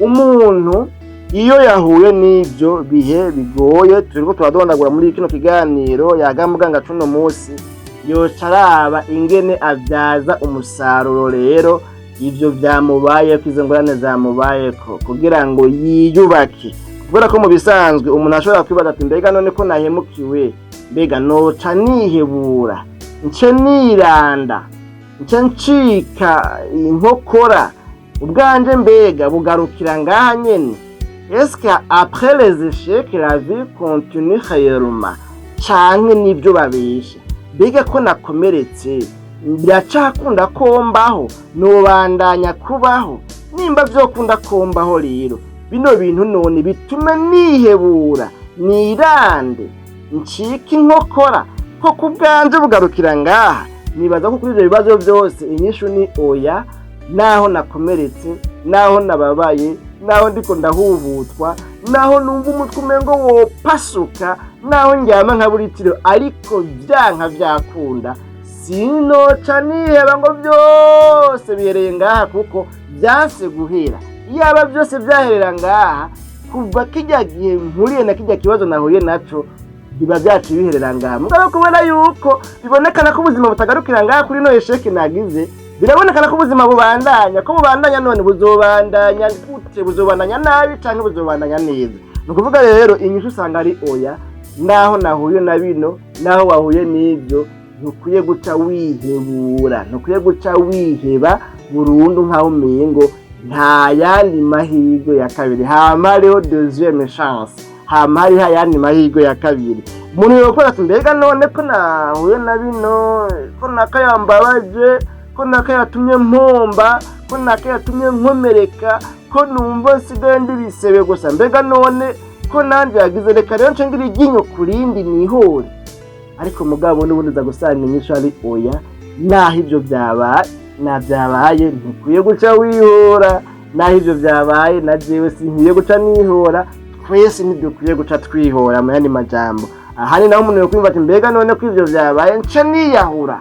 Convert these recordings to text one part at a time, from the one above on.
Umuntu iyo yahuye n'ivyo bihe bigoye turiko turadondagura muri kino kiganiro Yaga Muganga cuno musi, yoca araba ingene avyaza umusaruro rero ivyo vyamubayeko, izo ngorane zamubayeko, kugira ngo yiyubake. Kubera ko mu bisanzwe umuntu ashobora kwibaza ati: "Mbega none ko nahemukiwe, mbega noca nihebura, nce niranda, nce ncika inkokora, ubwanje mbega bugarukira ngaha nyene? Est-ce que après les échecs la vie continue réellement, canke nibyo babesha? Mbega ko nakomeretse, biracakunda ko mbaho? Nobandanya kubaho? Nimba vyokunda ko mbaho rero, bino bintu none bitume nihebura, nirande, ncike inkokora, ko ku bwanje bugarukira ngaha?" Nibaza ko kuri ivyo bibazo vyose inyishu ni oya. Naho nakomeretse, naho nababaye, naho ndiko ndahubutwa, naho numva umutwe umengo wopasuka, naho ndyama nka buritiro, ariko vyanka vyakunda sinoca niheba ngo vyose bihereye ngaha, kuko vyanse guhera. Iyaba vyose vyaherera ngaha, kuva kirya gihe mpuriye na kirya kibazo nahuye naco, biba vyaciye biherera ngaha. Mugabo kubera yuko bibonekana ko ubuzima butagarukira ngaha kuri no échec nagize, birabonekana ko ubuzima bubandanya. Ko bubandanya, none buzobandanya gute? Buzobandanya nabi canke buzobandanya neza? Ni ukuvuga rero inyishu usanga ari oya. Naho nahuye na bino, naho wahuye n'ibyo, ntukwiye guca wihebura, ntukwiye guca wiheba burundu nkaho umengo nta yandi mahirwe ya kabiri. Hama hariho deuxième chance, hama hariho ayandi mahirwe ya kabiri. Umuntu yokora ati: "Mbega none ko nahuye na bino, ko naka yambabaje, ko naka yatumye mpomba, ko naka yatumye nkomereka, ko numva nsigaye ndi bisebe gusa, mbega none ko nanjye yagize, reka rero nce ngira iryinyo ku rindi nihore?" Ariko mugabo n'ubundi uza gusanga inyishu ari oya. Naho ibyo byabaye na byabaye, ntukwiye guca wihora. Naho ibyo byabaye, na jewe sinkwiye guca nihora, twese ntidukwiye guca twihora. Mu yandi majambo, ahandi naho umuntu yokwumva ati: "Mbega none ko ivyo vyabaye, nce niyahura,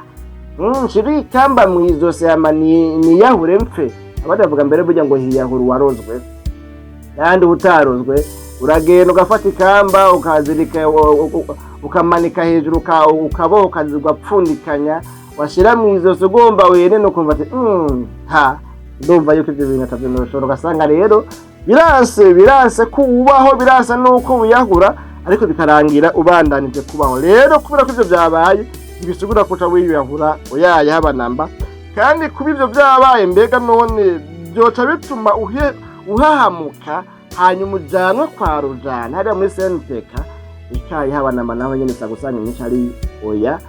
nshire ikamba mw'izose hama niyahure mpfe?" Abandi bavuga mbere burya ngo hiyahura uwarozwe, kandi utarozwe uragenda ugafata ikamba, ukazirika, ukamanika hejuru, ukaboha, ugapfundikanya, washira mw'izosi ugomba wene, ukumva ati: Ha, ndumva yuko ivyo bintu atavyo noshobora." Ugasanga rero biranse, biranse ko ubaho, biranse nuko wiyahura, ariko bikarangira ubandanije kubaho. Rero kubera ko ivyo vyabaye ntibisigura kuca wiyahura, oyaye, haba namba. Kandi kuba ivyo vyabaye, mbega none byoca bituma uhahamuka, hanyuma ujanwe kwa rujana hariya muri CNPK? Ikaye, haba namba. Naho nyene usa gusanga inyinshi ari oya.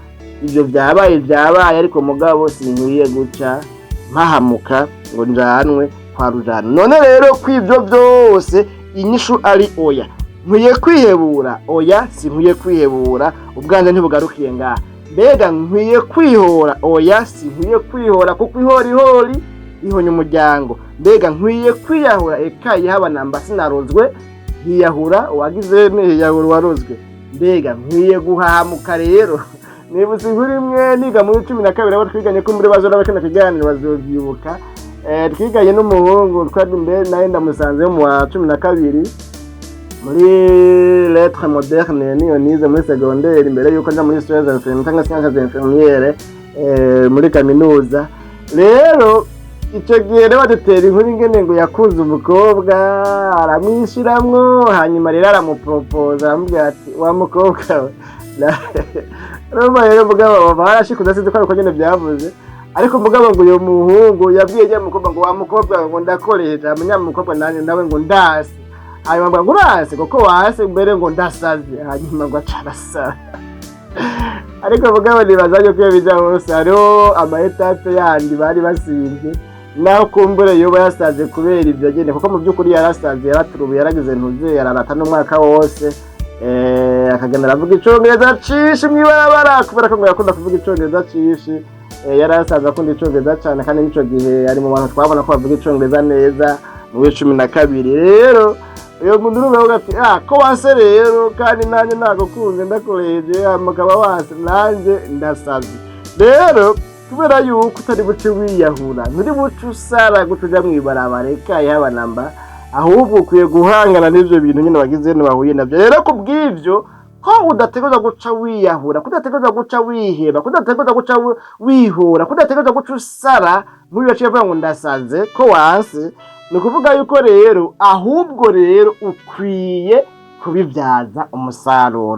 Ivyo vyabaye vyabaye, ariko mugabo sinkwiye guca mpahamuka ngo njanwe kwa rujana. None rero ko ivyo vyose inyishu ari oya, nkwiye kwihebura? Oya, sinkwiye kwihebura, ubwanjye ntibugarukiye ngaha. Mbega nkwiye kwihora? Oya, sinkwiye kwihora, kuko ihorihori ihonya umuryango. Mbega nkwiye kwiyahura? Eka yihaba namba, sinarozwe. Hiyahura uwagize, hiyahura uwarozwe. Mbega nkwiye guhamuka? Rero nibutse inkuru imwe niga muri 12, abo twiganye ko muri bazora kino kiganiro bazovyibuka. Twiganye n'umuhungu twari imbere, nawe ndamusanze mu wa 12 muri lettres modernes, niyo nize muri secondaire imbere yuko nja muri soins infirmières cyangwa sciences infirmières muri kaminuza. Rero icyo gihe rero badutera inkuru ingene ngo yakunze umukobwa, aramwishiramwo, hanyuma rero aramupropoza, aramubwira ati: "Wa mukobwa we." Urumva rero mugabo barashikuza, sinzi ko ariko nyene byavuze, ariko mugabo ngo uyu muhungu yabwiye nya mukobwa ngo: "Wa mukobwa," ngo, "ndakoresha." Hama mukobwa nanjye nawe ngo: "Ndase." Hanyuma ngo: "Urase kuko wase mbere." Ngo: "Ndasaze." Hanyuma ngo aca arasara. Ariko mugabo nibaza yuko iyo bija hose hariho ama étapes yandi bari basimvye, naho kumbure yoba yasaze kubera ivyo nyene, kuko mu by'ukuri yarasaze, yaraturubuye, yaragize ntuze, yararata n'umwaka wose, akagenda aravuga icongereza cinshi mw'ibarabara, kubera ko ngo yakunda kuvuga icongereza cinshi. Yari asanzwe akunda icongereza cane, kandi n'ico gihe ari mu bantu twabona ko bavuga icongereza neza mu w'12. Rero uyo muntu urumva avuga ati: "Ah, ko wanse rero, kandi nanjye nagukunze, ndakoreje, hama ukaba wanse, nanjye ndasaze." Rero kubera yuko utari buce wiyahura, nturi buce usara guca uja mw'ibarabara, ekaye, haba namba. Ahubwo ukwiye guhangana n'ivyo bintu nyine wagize wahuye navyo. Rero kubw'ivyo, ko udategerezwa guca wiyahura, ko udategerezwa guca wiheba, ko udategerezwa guca wihora, ko udategerezwa guca usara nk'uyu yaciye avuga ngo ndasaze ko wanse, ni ukuvuga yuko rero ahubwo rero ukwiye kubibyaza umusaruro.